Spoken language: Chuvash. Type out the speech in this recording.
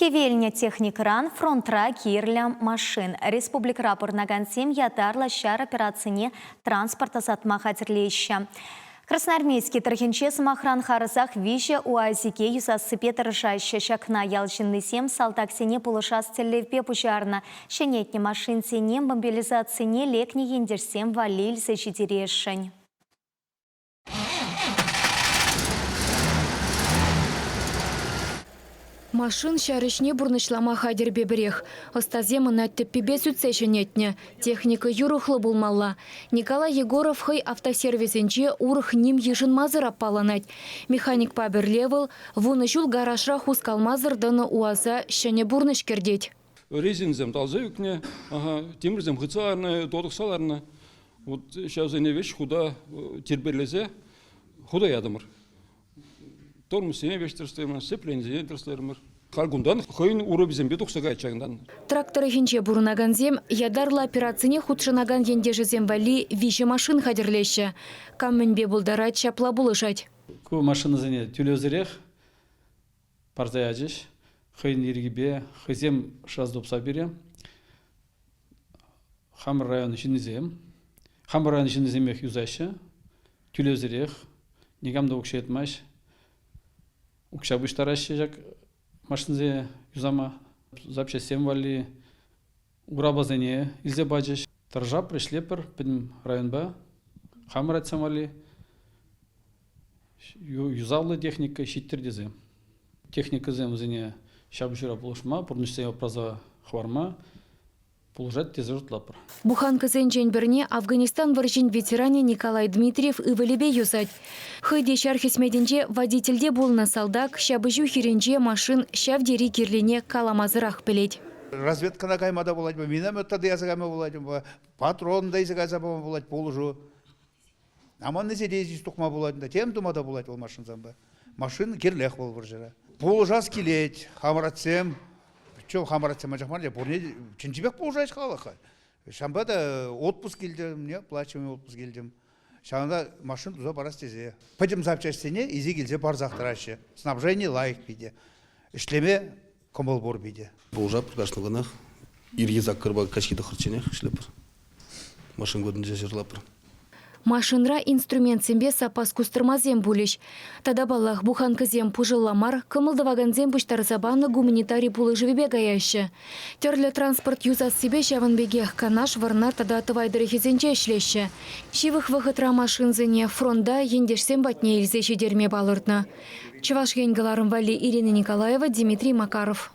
Кивелнӗ техникӑран фронтра кирлӗ машин. Республикӑра пурӑнакансем ятарлӑ ҫар операцине транспорт ӑсатма хатӗрлеҫҫӗ. Красноармейски тӑрӑхӗнче, сӑмахран, харӑсах виҫӗ УАЗике юсассипе тӑрӑшаҫҫӗ. Ҫакна ял ҫыннисем салтаксене пулӑшас тӗллевпе пуҫарнӑ. Ҫӗнетнӗ машинсене мобилизацине лекнӗ ентешсем валли илсе ҫитересшӗн. Машин ҫар ӗҫне пурнӑҫлама хатӗрпе пӗрех. Ӑстасем ӑна тӗппипе сӳтсе ҫӗнетнӗ. Техника юрӑхлӑ пулмалла. Николай Егоров хӑй автосервисӗнче урӑх ним йышӑнмасӑр аппаланать. Механикпа пӗрле вӑл вунӑ ҫул гаражра хускалмасӑр тӑнӑ УАЗа ҫӗнӗ пурнӑҫ кӗртет. Резинсем талса ӳкнӗ, тимӗрсем хытса ларнӑ, тотӑхса ларнӑ. Вот ҫавсене веҫ хута тирпейлесе хута ятӑмӑр. Тормозсене веҫ тӗрӗслерӗмӗр, сцепленисене тӗрӗслерӗмӗр. Халь кунтан хӑйӗн уровӗсемпе тухса каять ҫакӑнтан. Трак тӑрӑхӗнче пурӑнакансем ятарлӑ операцине хутшӑнакан ентешӗсем валли виҫӗ машин хатӗрлеҫҫӗ. Кам мӗнпе пултарать, ҫапла пулӑшать. Ку машинӑсене тӳлевсӗрех парса ячӗҫ. Хӑйӗн ирӗкӗпе хӑйсем шанс тупса пире. Хамӑр район ҫыннисем, хамӑр район ҫыннисемех юсаҫҫӗ, тӳлевсӗрех, никам та укҫа йӑтмасть. Укҫа пуҫтараҫҫӗ ҫак машинсене юсама. Запчастьсем валли урапасене илсе пачӗҫ. Тӑрӑшатпӑр, ӗҫлетпӗр пӗтӗм районпа. Хамӑр атьсем валли юсавлӑ техника ҫиттӗр тесе. Техникӑсем вӗсене ҫапӑҫура пулӑшма, пурнӑҫсене упраса хӑварма пулӑшать тесе шутлатпӑр. Буханкӑсенчен пӗрне Афганистан вӑрҫин ветеранӗ Николай Дмитриев ывӑлӗпе юсать. Хӑй те ҫар хӗсметӗнче водительте пулнӑ салтак ҫапӑҫу хирӗнче машин ҫав тери кирлине каламасӑрах пӗлет. Разведкӑна кайма та пулать, миномет та туяса кайма пулать, патрон та илсе кайса пама пулать, пулӑшу. Аманнисене те илсе тухма пулать, тем тума та пулать вӑл машинсемпе. Машина кирлех вӑл вӑрҫӑра. Пулӑшас килет, хамӑратсем, чё хамӑратсем анчах мар, пурне чӑн-чипех пулӑшаҫ халӑха. Ҫавӑнпа та отпуск илтӗм, не оплачиваемый отпуск илтӗм. Ҫавӑнта машина туса парас тесе. Пӗтӗм запчастьсене илсе килсе парсах тӑраҫҫӗ. Снабжени лайӑх питӗ. Ӗҫлеме кӑмӑл пур питӗ. Пулӑшатпӑр кашни кунах. Ирхи саккӑрпа каҫхи тӑххӑрчченех ӗҫлетпӗр. Машин кутӗнче ҫырлатпӑр. Машинра инструментсемпе саппас кустӑрмасем пулӗҫ. Тата, паллах, буханкӑсем пушӑлла мар, кӑмӑл тӑвакансем пуҫтарса панӑ гуманитари пулӑшӑвӗпе каяҫҫӗ. Тӗрлӗ транспорт юсассипе ҫавӑн пекех Канаш, Вӑрнар тата Тӑвай тӑрӑхӗсенче ӗҫлеҫҫӗ. Ҫывӑх вӑхӑтра машинсене фронта ентешсем патне илсе ҫитерме палӑртнӑ. Чӑваш Ен кӑларӑм валли Ирина Николаева, Дмитрий Макаров.